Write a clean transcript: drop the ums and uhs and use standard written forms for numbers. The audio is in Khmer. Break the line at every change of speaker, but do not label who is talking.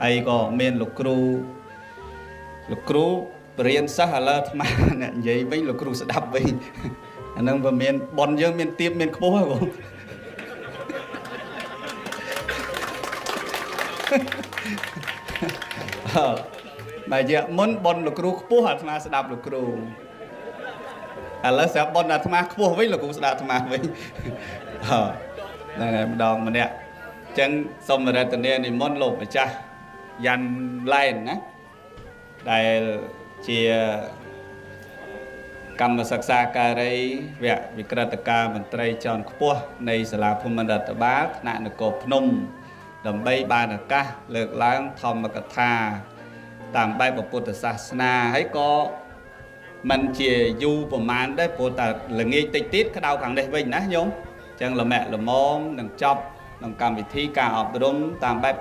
ហើយក៏មានលោកគ្រូបរៀនសិស្សឥឡូវអាត្មាអ្នកនិយាយវិញលោកគ្រូស្ដាប់វិញអានឹងវាមានប៉ុនយើងមានទៀបមានខ្ពស់ហ៎បងបើជាមុនប៉ុនលោកគ្រូខ្ពស់អាត្មាស្ដាប់លោកគ្រូឥឡូវស្រាប់ប៉ុនអាត្មាខ្ពស់វិញលោកគ្រូស្ដាប់អាត្មាវិញហ្នឹងហើយម្ដងម្នាក់អញ្ចឹងសូមរតនានិមន្តលោកម្ចាស់យ៉ាន់ឡែនណាដែលជាកម្មសិក្សាការីវគ្គវិក្រិតការមន្ត្រីជាន់ខ្ពស់នៃសាលាភូមិន្ទរដ្ឋបាលថ្នាក់នគរភ្នំដើម្បីបានឱកាសលើកឡើងធម្មកថាតាមបែបពុទ្ធសាសនាហើយក៏មិនជាយូរប្រមាណដែរព្រោះតែល្ងាចតិចទៀតក្តៅខាងនេះវិញណាញោមអញ្ចឹងលមាក់ល្មមនឹងចប់ក្នុងកម្មវិធីការអប់រំតាមបែប